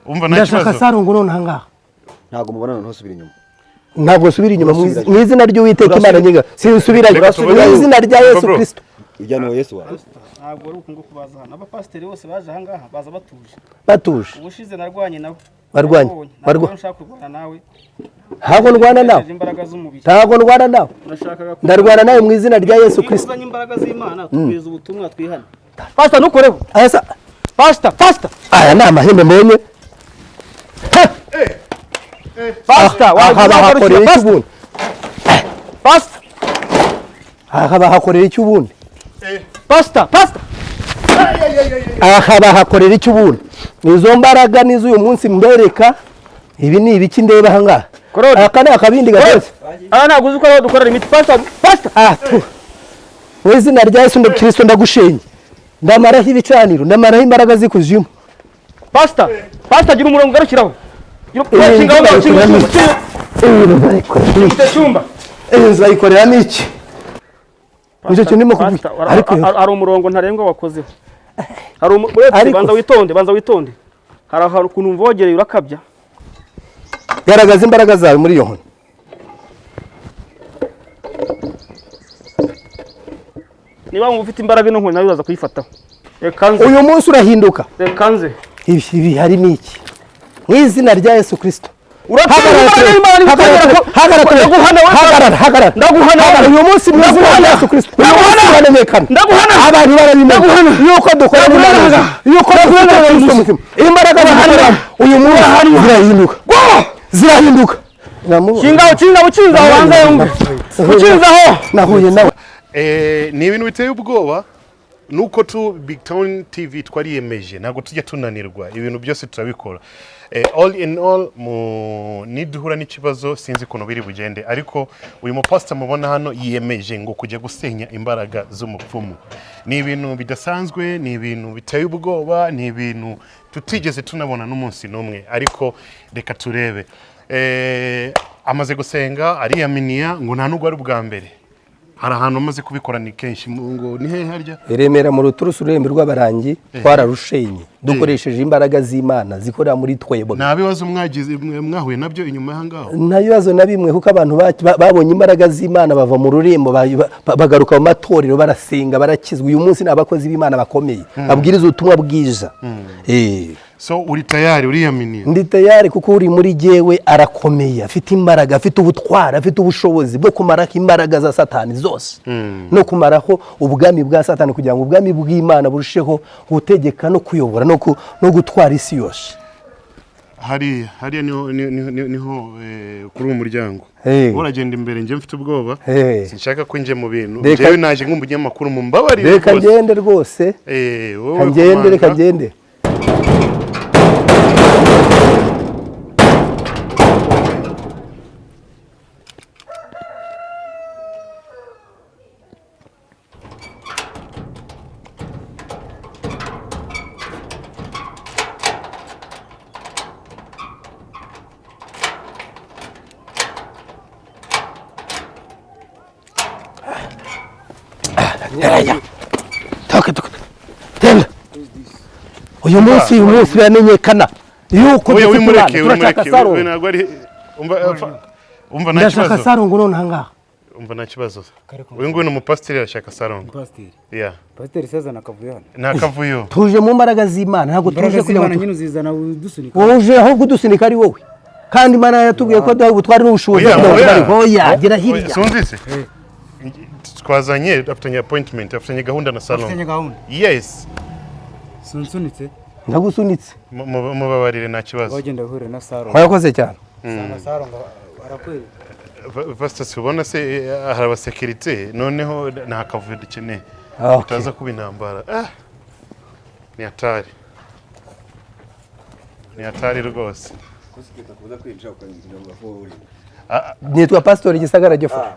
Umva nta Ndashaka kibazo. Sarongo none ahangaha. Ntabwo mubona noneho subira inyuma. Ntabwo subira inyuma mu izina ry'Uwiteka Imana nyinga. Sinsubirayo. Reka Mu tubone. izina rya Yesu Bro. Kristo. Ujyana uwo Yesu wawe. Ntabwo ari uku nguku baza hano. Abapasiteri bose baje aha ngaha baza batuje. Batuje. Ubushize narwanye nabo. Barwanye. Ntabwo nshaka kurwana nawe. Ntabwo ndwana nawe. Imbaraga z'umubiri. Ntabwo ndwana nawe. Nashakaga Ndarwana nawe mu izina rya Yesu Kristo. Uzanye imbaraga z'Imana tubwiza ubutumwa twihane. Pastor nukoreho. Asa. Pastor, pastor. Aya ni amahembe mbonye. Pastor, wahakorera iki ubundi? Pastor. Aha bahakorera iki ubundi? Pastor, pastor. Aha bahakorera iki ubundi? Izo mbaraga nizo uyu munsi mbereka. Ibi ni ibiki ndeba aha ngaha? Aka ni akabindi gatetse. Aha ntabwo uzi ko ariho dukorera imiti. Pastor, pastor. Ah, tu. Mu izina rya Yesu Kristo ndagushenye. Ndamaraho ibicaniro, ndamaraho imbaraga z'ikuzimu. Pastor, pastor gira umurongo ugarukiraho. Nzayikoreramo iki? Nicyo kintu ndimo kuvuga. Ariko hari umurongo ntarengwa wakozeho. Hari banza witonde, banza witonde. Hari ahantu ukuntu mvogereye urakabya. Garagaza imbaraga zawe muri iyo nkoni. Niba wumva ufite imbaraga ino nkoni nawe uraza kuyifataho. Reka nze. Uyu munsi urahinduka. Reka nze. Ibi harimo iki? Mu izina rya Yesu Kristo. Hagarara. Ndaguhana. Uyu munsi mu izina rya Yesu Kristo. Uyu munsi uramenyekana. Ndaguhana. Abantu barabimenya. Yuko dukora imana. Yuko dukora Kristo muzima. Imbaraga z'Imana uyu munsi zirahinduka. Zirahinduka. Kingaho, kingaho, kingaho banza yumve. Ukinzaho. Nahuye nawe. Ni ibintu biteye ubwoba. Nuko tu Big Town TV twariyemeje ntabwo tujya tunanirwa, ibintu byose turabikora. All in all niduhura n'ikibazo sinzi ukuntu biri bugende, ariko uyu mupastor mubona hano yiyemeje ngo kujya gusenya imbaraga z'umupfumu. Ni ibintu bidasanzwe, ni ibintu biteye ubwoba, ni ibintu tutigeze tunabona n'umunsi n'umwe, ariko reka turebe. Amaze gusenga ariyaminiya ngo nta nubwo ari ubwa mbere. Hari ahantu umaze kubikora ni kenshi ngo ni hehe harya? Remera mu ruturusu ururembo rw'abarangi twararushenye dukoresheje imbaraga z'Imana zikorera muri twebwe. Nta bibazo mwagize mwahuye nabyo inyuma y'aha ngaho? Nta bibazo na bimwe, kuko abantu babonye imbaraga z'Imana bava mu rurembo bagaruka mu matorero barasenga barakizwa. Uyu munsi ni abakozi b'Imana bakomeye babwiriza ubutumwa bwiza. So uri tayari, uriyaminiye? Ndi tayari kuko uri muri jewe arakomeye, afite imbaraga, afite ubutwara, afite ubushobozi bwo kumaraho imbaraga za Satani zose no kumaraho ubwami bwa Satani kugira ngo ubwami bw'Imana burusheho gutegeka no kuyobora no gutwara isi yose. Hariya niho kuri uwo muryango. Uragenda imbere, nje mfite ubwoba. Sinshaka ko nje mu bintu. Jewe naje nk'umunyamakuru mumbabarire. Reka ngende rwose. Ngende, reka ngende. Uyu munsi biramenyekana yuko turashaka Sarongo. Umva nta kibazo. Ndashaka Sarongo none aha ngaha. Umva nta kibazo. Uyu nguyu ni umupasiteri arashaka Sarongo. Pasiteri. Yeah. Pasiteri seza nakavuyo hano. Nakavuyo. Tuje mu mbaraga z'Imana, ntabwo tuje kugira ngo nyine uzizana udusunika. Wowe ahubwo udusunika ari wowe. Kandi Imana yatubwiye ko duhawe ubutwari n'ubushobozi. Oya, gira hirya. Sunzise. Twazanye afitanye appointment, afitanye gahunda na Sarongo. Afitanye gahunda. Yes. Sunsunitse. Ndagusunitse. Mubabarire nta kibazo. Wagenda uhure na Sarongo. Mwakoze cyane. Sarongo arakwezi. Pastor subona se hari abasekirite noneho nta kavuyo dukeneye. Utaza kuba intambara. Ni hatari. Ni hatari rwose. Nitwa Pastor Gisagara Geoffrey.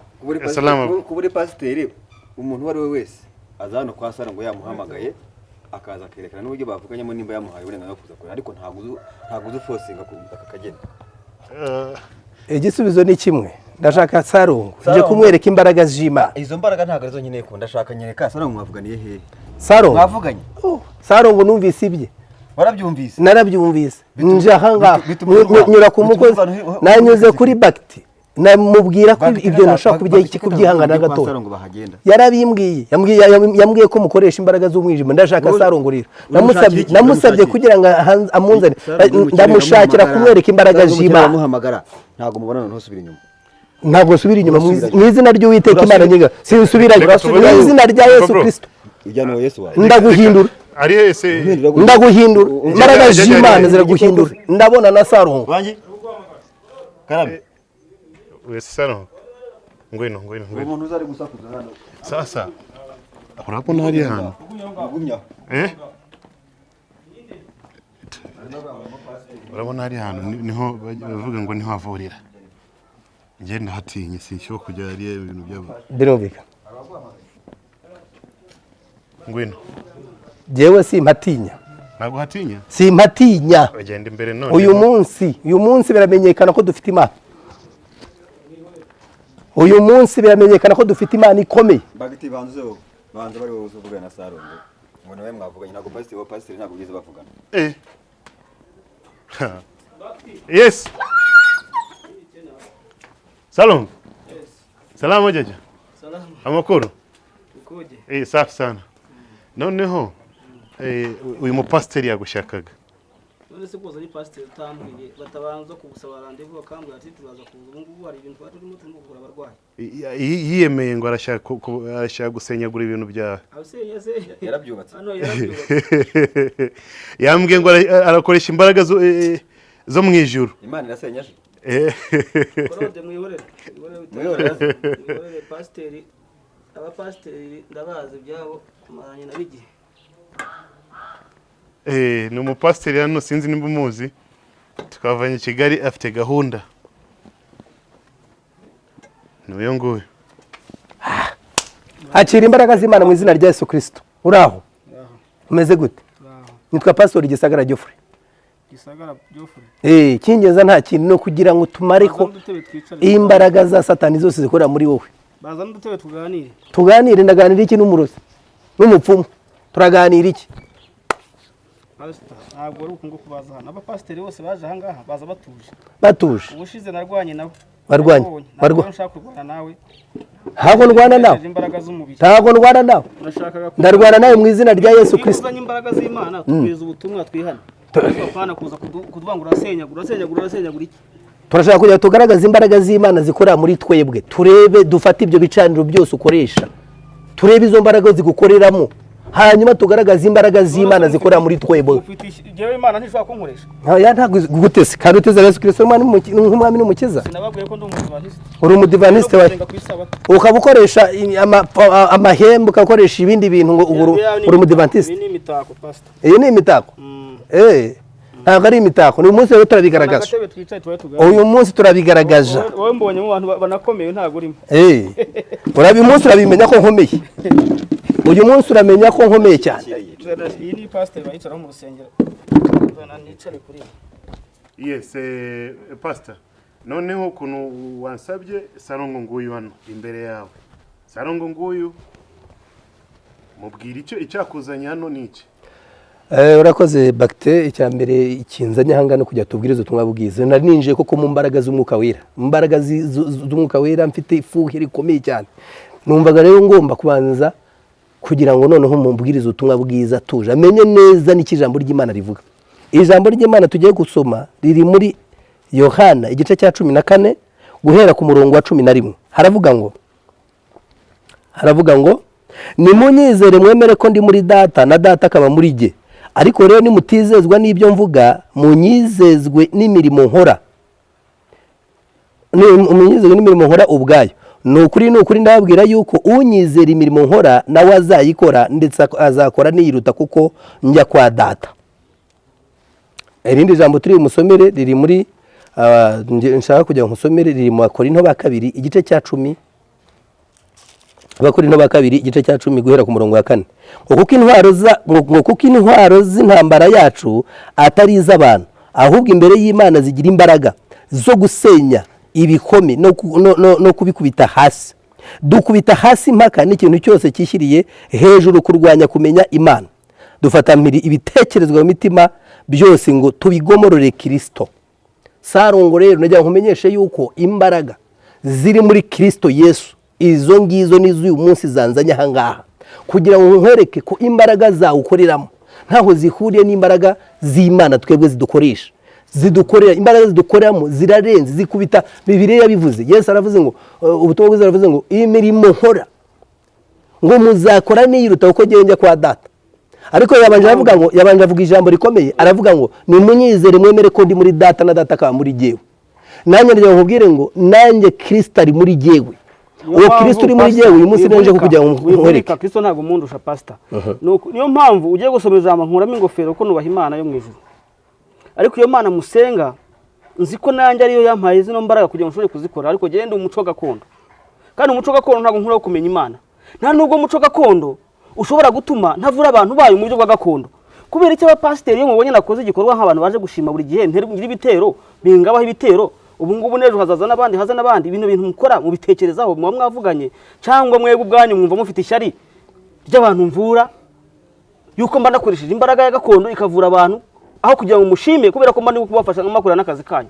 Kuburi pasiteri umuntu uwo ari we wese aza hano kwa Sarongo yamuhamagaye akaza akerekana n'uburyo bavuganyemo nimba yamuhaye uburenganzira bwo kuza kureba, ariko ntabwo uzi forcinga aka kageni. Igisubizo ni kimwe, ndashaka Sarongo nje kumwereka imbaraga z'Imana. Izo mbaraga ntabwo arizo nkeneye ko ndashaka nyereka Sarongo mwavuganiye hehe? Sarongo mwavuganye? Sarongo numvise ibye. Warabyumvise? Narabyumvise. Nje ahangaha Bituma urwana. nyura ku Bituma mukozi, urwana, nanyuze kuri Bagiti, namubwira ko ibyo ntashobora kubyihangana Kwa gato. Sarongo bahagenda. Yarabimbwiye, yambwiye ko mukoresha imbaraga z'umwijima. Ndashaka Sarongurira, Uramushakira iki? namusabye Uramushakira kugira ngo amunzane. Sarongo umukene Ndamushakira uramuhamagara. kumwereka imbaraga Sarongo umukene z'Imana. uramuhamagara, ntabwo mubonana, ntusubire inyuma. Ntabwo nsubira inyuma mu Urasubirayo. mu izina ry'Uwiteka Imana nyiga, sinsubirayo. Reka Mu tuvuge. izina rya Yesu Bro. Kristo, Ujyana uwo Yesu wawe. ndaguhindura. Ari hese? Ndaguhindura, imbaraga z'Imana ziraguhindura. Ndabona na Sarongo. Bangi karame. Wese Sarongo, ngwino, ngwino, ngwino. Umuntu uzari gusakuza hano. Sasa urabona hariya hantu? Ugumya. Eh? Urabona hariya hantu niho bavuga ngo niho havurira. Njye ndahatinye, sinshobora kujya hariya, ibintu byabo. Birumvikana. Ngwino. Jewe simpatinya. Ntabwo hatinya? Simpatinya. Bagenda imbere none. Uyu munsi biramenyekana ko dufite Imana. Uyu munsi biramenyekana ko dufite Imana ikomeye. Bagiti, banze wowe, banze bari wowe uvugana na Sarongo ngo nawe mwavuganye. Ntabwo pasiteri wa pasiteri ntabwo bigeze bavugana. Eh. Ha. Yes. Salom. Salama jaja. Salama. Amakuru? Ukoje? Eh, safi sana. Noneho uyu mupasiteri yagushakaga. None se kuza ari pasiteri utambwiye, batabanza kugusaba rendez-vous, bakambwira ati turaza kuza? Ubu ngubu hari ibintu twari turimo kuvura abarwayi. Yiyemeye ngo arashaka arashaka gusenyagura ibintu byawe. Abasenya se? Yarabyubatse. Hano yarabyubatse. Yambwiye ngo arakoresha imbaraga zo mu ijuru. Imana irasenya se? Eh. Korode, mwihorere, mwihorere. Mwihorere se? Mwihorere pasiteri. Abapasiteri ndabazi, ibyabo tumaranye nabo igihe. Ni umupasiteri hano, sinzi nimba umuzi. Twavanye i Kigali, afite gahunda. Ni uyu nguyu. Akira imbaraga z'Imana mu izina rya Yesu Kirisito. Uraho, umeze gute? Nitwa Pasitori Gisagara Geoffrey. Gisagara Geoffrey? Eh, icy'ingenzi nta kintu, no kugira ngo tumare ko Bazane udutebe twicare. imbaraga za Satani zose zikorera muri wowe. Bazane udutebe tuganire. Tuganire? Ndaganira iki n'umurozi n'umupfumu? Turaganira iki? Pastor, ntabwo ari uku nguku baza hano. Abapasiteri bose baje aha ngaha baza batuje. Batuje? Ubushize narwanye nabo. Warwanye? Nabonye. Ntabwo nshaka kurwana nawe. Ntabwo ndwana nawe. Nkoresheje imbaraga z'umubiri. Ntabwo ndwana nawe. Urashakaga Ndarwana nawe mu izina rya Yesu Niba Kirisito. uzanye imbaraga z'Imana, tubwiriza ubutumwa, twihane. Ariko apana kuza kuvuga ngo urasenyagura, urasenyagura, urasenyagura iki? Turashaka kugira ngo tugaragaze imbaraga z'Imana zikorera muri twebwe, turebe, dufate ibyo bicaniro byose ukoresha, turebe izo mbaraga zigukoreramo, hanyuma tugaragaze imbaraga z'Imana zikorera muri twebwe. Ufite jewe Imana ntishobora kunkoresha. Ya, ntabwo gute se kandi uteze Yesu Kirisito nk'umwami n'umukiza? Sinababwiye ko ndi umudivantisite? Uri umudivantisite wa Gusenga ku isabato. Ukaba ukoresha amahembe, ugakoresha ibindi bintu, ngo uri umudivantisite? Ibi ni imitako, pastor. Iyi ni imitako? Eh, ntabwo ari imitako. Ni umunsi rero turabigaragaza. Agatebe twicaye tubaye tuganire. Uyu munsi turabigaragaza. Wowe mbonye mu bantu banakomeye, ntabwo urimo. Eh, uyu munsi urabimenya ko nkomeye. Uyu munsi uramenya ko nkomeye cyane. Iyi ni pasiteri bayicaraho mu rusengero. Nzana nicare kuri iyi. Yes, pastor, noneho ukuntu wansabye, Sarongo nguyu hano imbere yawe. Sarongo nguyu, mubwira icyo icyakuzanye hano ni iki. Urakoze Bagite. Icya mbere ikinzanye aha ngaha no kujya tubwiriza ubutumwa bwiza. Nari ninjiye koko mu mbaraga z'umwuka wera, mu mbaraga z'umwuka wera, mfite ifuhe rikomeye cyane. Numvaga rero ngomba kubanza kugira ngo noneho mubwirize ubutumwa bwiza tuje, amenye neza n'icyo ijambo ry'Imana rivuga. Ijambo ry'Imana tugiye gusoma riri muri Yohana igice cya 14, guhera ku murongo wa 11. Haravuga ngo nimunyizere, mwemere ko ndi muri Data na Data akaba muri jye. Ariko rero nimutizezwa n'ibyo mvuga, munyizezwe n'imirimo nkora. Munyizezwe n'imirimo nkora ubwayo. Ni ukuri, ni ukuri, ndababwira yuko unyizera imirimo nkora nawe azayikora, ndetse azakora niyiruta, kuko njya kwa Data. Irindi jambo turi bumusomere riri muri nshaka kugira ngo nkusomere, riri mu Bakorinto ba kabiri igice cya 10. Abakorinto ba kabiri igice cya 10, guhera ku murongo wa 4, ngo kuko intwaro z'intambara yacu atari iz'abantu, ahubwo imbere y'Imana zigira imbaraga zo gusenya ibikome no kubikubita hasi. Dukubita hasi impaka n'ikintu cyose cyishyiriye hejuru kurwanya kumenya Imana. Dufata mpiri ibitekerezwa mu mitima byose ngo tubigomorore Kristo. Sarongo rero nagira nkumenyeshe yuko imbaraga ziri muri Kristo Yesu izo ngizo nizo uyu munsi zanzanye aha ngaha kugira ngo nkwereke ko imbaraga zawe ukoreramo ntaho zihuriye n'imbaraga z'Imana twebwe zidukoresha, zidukorera. Imbaraga zidukoreramo zirarenze, zikubita. Bibiliya yabivuze, Yesu aravuze ngo ubutumwa bwiza aravuze ngo imirimo nkora ngo muzakora niyiruta kuko ngiye njya kwa data. Ariko yabanje avuga ngo, yabanje avuga ijambo rikomeye, aravuga ngo nimunyizere mwemere ko ndi muri data na data akaba muri jyewe. Nanjye ndagira nkubwire ngo nanjye Kristo ari muri jyewe. Uwo Kristo uri muri jyewe uyu munsi nje kugira ngo nkwereke Kristo ntabwo mundusha pastor. Niyo mpamvu ugiye gusoma ijambo nkuramo ingofero ko nubaha Imana yo mu ijuru. Ariko iyo Mana musenga nzi ko nanjye ariyo yampaye zino mbaraga kugira ngo nshobore kuzikora, ariko genda umuco gakondo. Kandi umuco gakondo ntabwo nkuraho kumenya Imana. Nta nubwo umuco gakondo ushobora gutuma ntavura abantu bayo mu buryo bwa gakondo. Kubera icyo abapasiteri iyo mubonye nakoze igikorwa nk'abantu baje gushima buri gihe ngira ibitero bingabaho ibitero, ubu ngubu n'ejo hazaza n'abandi, haza n'abandi. Ibintu bintu mukora mubitekerezaho, muba mwavuganye cyangwa mwebwe ubwanyu mwumva mufite ishyari ry'abantu mvura yuko mba nakoresheje imbaraga ya gakondo ikavura abantu aho kugira ngo mushime kubera ko mba ndi kubafasha nk'amakora n'akazi kanyu.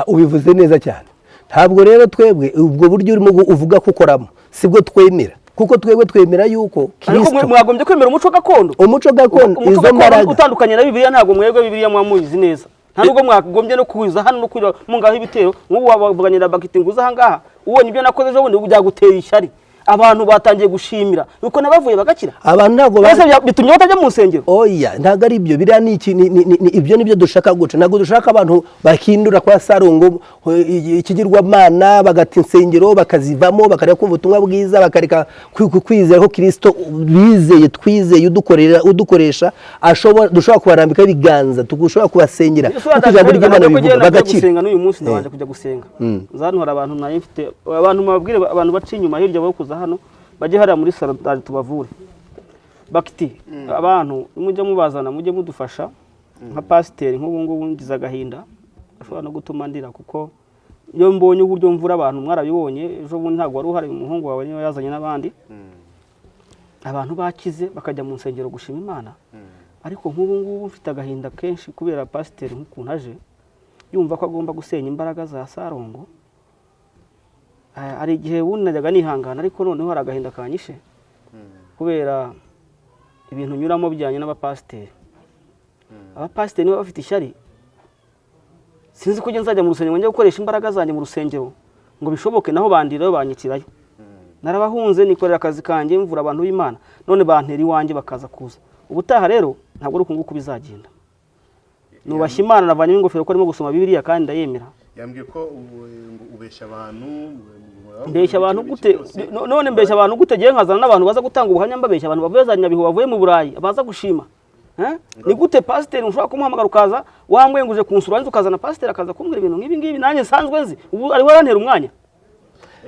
Ubivuze neza cyane. Ntabwo rero twebwe ubwo buryo urimo uvuga kukoramo sibwo twemera, kuko twebwe twemera yuko Kristo. Mwagombye kwemera umuco gakondo. Umuco gakondo izo mbaraga utandukanye na Bibiliya ntabwo mwebwe Bibiliya mwamuzi neza. Nta nubwo mwagombye no kuza hano no kwira mungaho ibitero nk'ubu wabavuganye na Bagiti nguza aha ngaha ubonye ibyo nakoze ejo bundi byaguteye ishyari. Abantu batangiye gushimira yuko nabavuye bagakira. Abantu ntabwo bitumye batajya mu nsengero. Oya ntabwo ari ibyo, biriya ni iki, ibyo nibyo dushaka guca. Ntabwo dushaka abantu bakindura kwa Sarongo ikigirwamana bagata insengero bakazivamo bakareka kumva ubutumwa bwiza bakareka kwizera ko Kristo bizeye twizeye udukorera udukoresha ashobora, dushobora kubarambika ibiganza, tugushobora kubasengera kuko ijambo ry'Imana bivuga bagakira. N'uyu munsi ndabanje kujya gusenga nzantora abantu nayo mfite abantu mabwire abantu baci inyuma hirya bo kuza hano bajye hariya muri salo tubavure. Bakiti abantu mujye mubazana mujye mudufasha nka pasiteri nk'ubu ngubu ngize agahinda ashobora no gutuma ndira kuko iyo mbonye uburyo mvura abantu mwarabibonye ejo bundi ntabwo wari uhari umuhungu wawe niwe yazanye n'abandi. Abantu bakize bakajya mu nsengero gushima Imana. Ariko nk'ubu ngubu mfite agahinda kenshi kubera pasiteri nk'ukuntu aje yumva ko agomba gusenya imbaraga za Sarongo. Hari igihe ubundi najyaga nihangana ariko noneho hari agahinda kanyishe kubera ibintu nyuramo bijyanye n'abapasiteri. Abapasiteri niba bafite ishyari sinzi ko nzajya mu rusengero njye gukoresha imbaraga zanjye mu rusengero ngo bishoboke, naho bandirayo banyikirayo. Narabahunze nikorera akazi kanjye mvura abantu b'Imana none bantera iwanjye bakaza kuza. Ubutaha rero ntabwo ari ukunguku bizagenda. Nubashye Imana navanye ingofero ko arimo gusoma Bibiliya kandi ndayemera. Yambwiye ko ubeshya abantu. Mbeshya abantu gute? None mbeshya abantu gute giye nkazana n'abantu baza gutanga ubuhamya mbabeshya abantu bavuye za Nyabihu bavuye mu Burayi baza gushima. Ni gute pasiteri ushobora kumuhamagara ukaza wamwenguje kunsura nzi ukazana pasiteri akaza kumbwira ibintu nk'ibi ngibi nanjye nsanzwe nzi ubu ari warantera umwanya.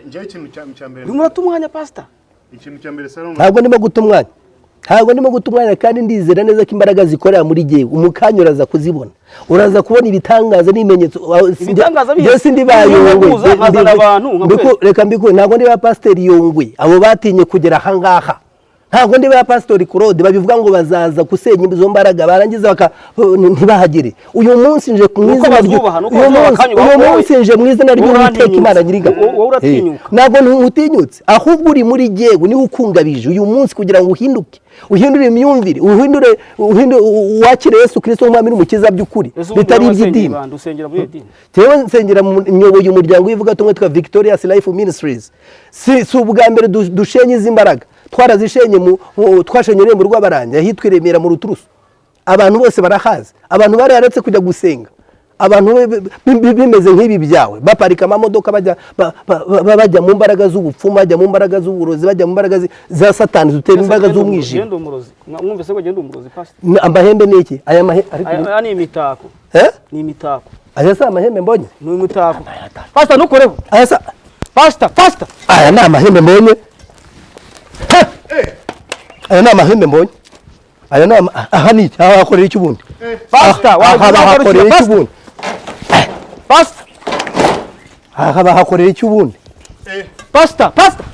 Njye ikintu cya mbere nimurata umwanya pastor. Ikintu cya mbere Sarongo ntabwo ndimo guta umwanya. Ntabwo ndimo guta umwanya kandi ndizera neza ko imbaraga zikorera muri jyewe umukanya uraza kuzibona. Uraza kubona ibitangaza n'ibimenyetso. Byose ndi bayongwe. Reka mbikure ntabwo ndi ba pasiteri Yongwe abo batinye kugera aha ngaha. Ntabwo ndi ba pastori Claude babivuga ngo bazaza gusenya izo mbaraga barangiza ntibahagere. Uyu munsi nje mu izina ry'Uwiteka Imana Nyiringabo. Ntabwo ntutinyutse ahubwo uri muri jyewe niwe ukungabije uyu munsi kugira ngo uhinduke, uhindure imyumvire, uhindure wakire Yesu Kristo nk'Umwami n'Umukiza by'ukuri bitari iby'idini. Tewe nsengera nyoboye umuryango w'ivugatumwa twa Victorious Life Ministries. Si ubwa mbere dushenye izi mbaraga, twarazishenye twashenye irembo rw'abarangi ahitwa i Remera mu Ruturusu. Abantu bose barahazi, abantu bararetse kujya gusenga, abantu bimeze nk'ibi byawe baparika amamodoka bajya mu mbaraga z'ubupfumu, bajya mu mbaraga z'uburozi, bajya mu mbaraga za Satani zutera imbaraga z'umwijima. Amahembe ni iki? Aya aya ni imitako. Ni imitako. Aya si amahembe mbonye? Ni imitako. Pastor ntukoreho. Aya sa Pastor, pastor. Aya ni amahembe mbonye. Aya ni amahembe mbonye. Aya ni aha ni iki? Aha hakorera iki ubundi? Pastor, aha bahakorera iki ubundi? Pastor. Aha bahakorera iki ubundi? Pastor, pastor.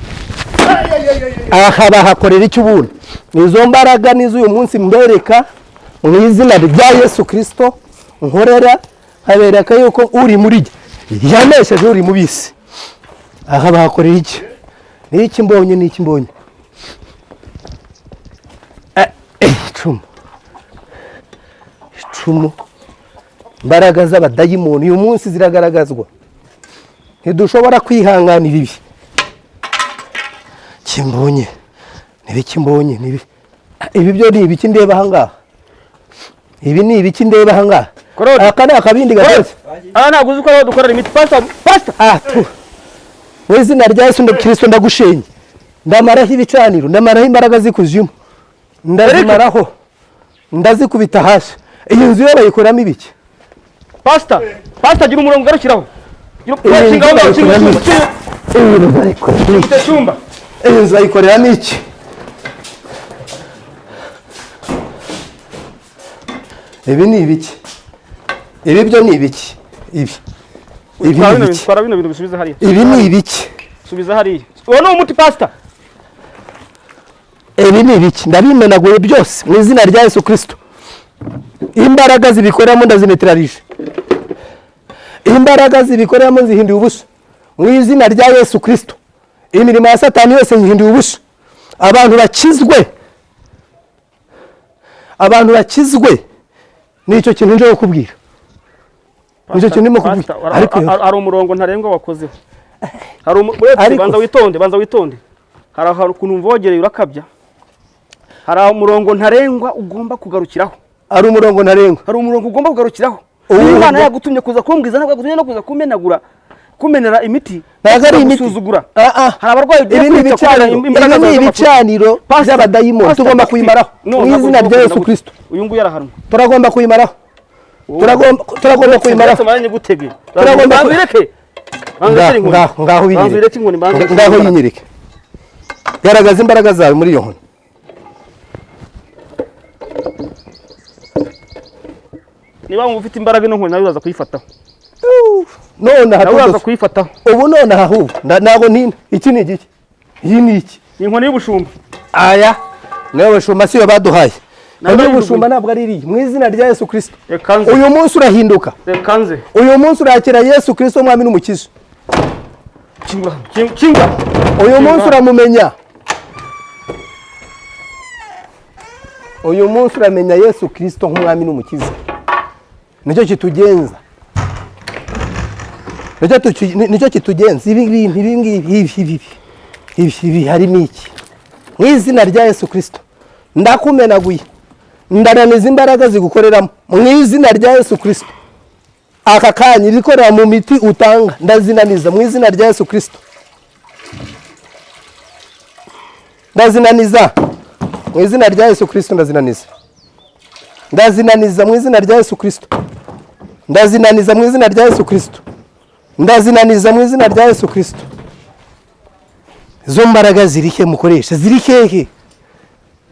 Aha bahakorera iki ubundi? Izo mbaraga nizo uyu munsi mbereka mu izina rya Yesu Kristo nkorera, nkabereka yuko uri muri jye yanesheje uri mu bisi. Aha bahakorera iki? Ni iki mbonye? Ni iki mbonye? Icumu, icumu. Imbaraga z'abadayimoni uyu munsi ziragaragazwa, ntidushobora kwihanganira ibi. Kimbonye nibiki? Mbonye nibi? Ibi byo ni ibiki ndeba aha ngaha? Ibi ni ibiki ndeba aha ngaha? Korode. Aka ni akabindi gatetse. Aha ntabwo uzi ko ariho dukorera imiti. Pastor, pastor. Ah, tu mu izina rya Yesu Kristo ndagushenye, ndamaraho ibicaniro, ndamaraho imbaraga z'ikuzimu, ndazimaraho, ndazikubita hasi. Iyi nzu yo bayikoramo ibiki? Pastor, pastor, gira umurongo ugarukiraho. Gira Iyi kinga nzu aho ngaho, kinga bayikoramo icyumba, iki? kinga Iyi nzu bayikoramo iki? icyo cyumba. Iyi nzu bayikoreramo iki? Ibi ni ibiki? Ibi byo ni ibiki? Ibi Twara ni bino bintu, ibiki? twara bino bintu bisubize hariya. Ibi ni ibiki? Subiza hariya. Uwo ni umuti, pastor. Ibi ni ibiki? Ndabimenaguye byose mu izina rya Yesu Kristo. Imbaraga zibikoreramo ndazinetralije, imbaraga zibikoreramo nzihinduye ubusa mu izina rya Yesu Kristo. Imirimo ya Satani yose nyihinduye ubusa. Abantu bakizwe, abantu bakizwe. Nicyo kintu nje kukubwira, nicyo kintu ndimo kubwira. Pastor, Ariko hari umurongo ntarengwa wakozeho. Hari uretse Ariko- banza witonde, banza witonde. Hari ahantu ukuntu mvogereye urakabya. Hari umurongo ntarengwa ugomba kugarukiraho. Ari umurongo ntarengwa. Hari umurongo ugomba kugarukiraho. Uwo Niba Imana murongo- yagutumye kuza kumbwiza, ntabwo yagutumye no kuza kumenagura, kumenera imiti. Ntabwo ari imiti. Gusuzugura. Ah, ah. Hari abarwayi ugiye Ibi ni kwica kubera ibicaniro, imbaraga ibi ni zawe z'amafuti. ibicaniro Pastor, by'abadayimoni, Pastor, tugomba kuyimaraho No, mu ntabwo izina ugomba rya Yesu kugenda Kristo. gutya. Uyu nguyu arahanwa. Turagomba kuyimaraho, turagomba kuyimaraho. Uretse gutege. Turagomba Banza uyireke. Banza urekere inkoni. Ngaho, ngaho Banza yinyereke. uyireke inkoni, banza uyireke Ngaho inkoni. yinyereke, garagaza imbaraga zawe muri iyo nkoni. Niba wumva ufite imbaraga, ino nkoni nawe uraza kuyifataho. None aha Nawe uraza tudoze. kuyifataho. Ubu none aha ahubwo ntabwo ntina. Iki ni igiki? Iyi ni iki? Ni inkoni y'ubushumba. Aya niyo bashumba, siyo baduhaye. Ntabwo Niyo ari bushumba, ntabwo ari iriya. Mu izina rya Yesu Kristo, Reka nze. uyu munsi urahinduka. Reka nze. Uyu munsi urakira Yesu Kristo umwami n'umukiza. Kingura. Kinga. Uyu munsi uramumenya, uyu munsi uramenya Yesu Kristo nk'umwami n'umukiza. Nicyo kitugenza, nicyo kitugenza. Ibi bintu, ibi ngibi, ibi, ibi, ibi, ibi harimo iki? Mu izina rya Yesu Kristo ndakumenaguye, ndananiza imbaraga zigukoreramo mu izina rya Yesu Kristo. Aka kanya ibikorera mu miti utanga ndazinaniza mu izina rya Yesu Kristo, ndazinaniza mu izina rya Yesu Kristo, ndazinaniza, ndazinaniza mu izina rya Yesu Kristo, ndazinaniza mu izina rya Yesu Kristo, ndazinaniza mu izina rya Yesu Kristo. Izo mbaraga ziri he mukoresha? Ziri hehe?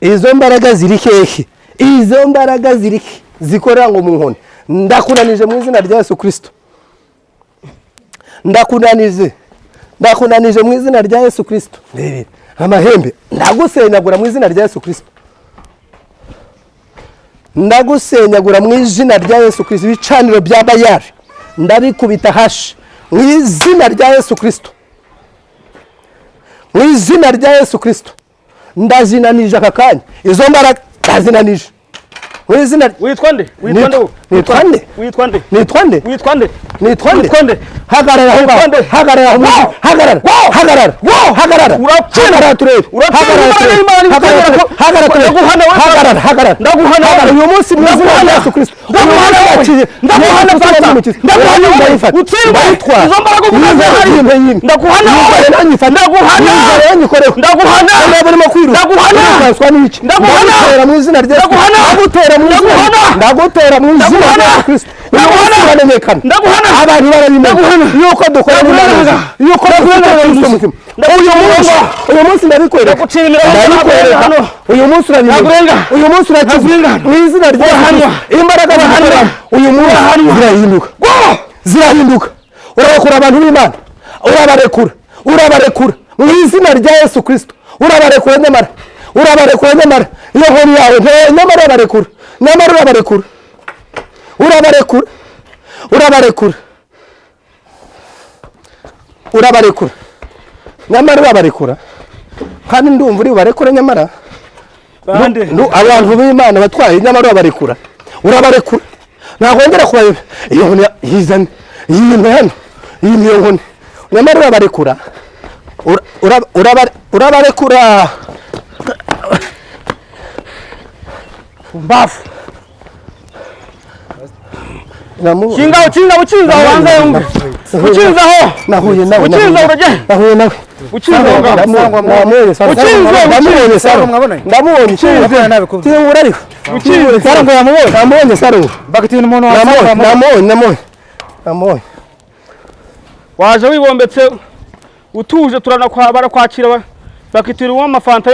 Izo mbaraga ziri hehe? Izo mbaraga ziri he zikorera ngo mu nkoni? Ndakunanije mu izina rya Yesu Kristo, ndakunanije, ndakunanije mu izina rya Yesu Kristo. Ndebera amahembe, ndagusenyagura mu izina rya Yesu Kristo, ndagusenyagura mu izina rya Yesu Kristo. Ibicaniro bya Bayari ndabikubita hashi mu izina rya Yesu Kristo, mu izina rya Yesu Kristo. Ndazinanije aka kanya izo mbaraga, ndazinanije mu izina. Witwa nde? Witwa nde wowe? Nitwa nde? Witwa nde? Nitwa nde? Witwa nde? Nitwa nde? Witwa nde? Hagarara aho ngaho. Witwa nde? Hagarara aho ngaho. Hagarara, hagarara, hagarara. Urapfa. Hagarara turebe. Urapfa. Hagarara Imbaraga turebe. y'Imana Hagarara igutegeka turebe. Hagarara turebe. Ndaguhana wowe. Hagarara, hagarara. Ndaguhana wowe. Hagarara. Uyu munsi mu izina rya Yesu Kristo Ndaguhana wowe. Uyu munsi Ndaguhana, Yesu Pastor. n'umukiza. Ndaguhana wowe. Ndayifata. Utsindwe. Ndayitwara. Izo mbaraga uvuga Yizere zirahari. yimpe yimpe. Ndaguhana wowe. Yizere nanyifate. Ndaguhana. Yizere yanyikoreho. Ndaguhana. Niba urimo kwiruka, Ndaguhana. urirukanswa n'iki? Ndaguhana. Ndagutera mu izina rya Yesu. Ndaguhana. Ndagutera mu izina. Ndaguhana. Ndagutera mu izina rya Ndaguhana. Yesu Kristo. Uyu munsi Ndaguhana. uramenyekana. Ndaguhana. Abantu barabimenya Ndaguhana. yuko dukora Ndaguhana. n'Imana, yuko dufite Kristo muzima. Uyu munsi, uyu munsi ndabikwereka, Ndagucira imirongo, ndabikwereka. hano. Uyu munsi urabimenya, Ntagurenga. uyu munsi urakizwa mu izina rya Yesu Urahanwa. Kristo. Imbaraga zikorera uyu munsi zirahinduka, zirahinduka. Urabarekura abantu b'Imana, urabarekura, urabarekura mu izina rya Yesu Kristo, urabarekura. Nyamara Urabarekura nyamara iyo nkoni yawe nyamara urabarekura. Nyamara urabarekura. Urabarekura. Urabarekura. Urabarekura. Nyamara urabarekura. Kandi ndumva uri bubarekure nyamara. Bande. Abantu b'Imana batwaye nyamara urabarekura. Urabarekura. Ntabwo kubayo. Iyo nkoni yizane. Iyi hano. Iyi niyo nkoni. Nyamara urabarekura. Urabarekura. Mbafu. Kinga ukinga ukinza wanza yumve. Ukinza ho. Nahuye nawe. Ukinza urajye. Nahuye nawe. Ukinza ndamubonye Saro. Ndamubonye Saro. Ndamubonye. Kingura ariko. Ukinze. Saro ngo yamubonye. Ndamubonye Saro. Bagati umuntu wa Ndamubonye. Ndamubonye. Ndamubonye. Waje wibombetse utuje turanakwa barakwakira bakitira uwo amafanta.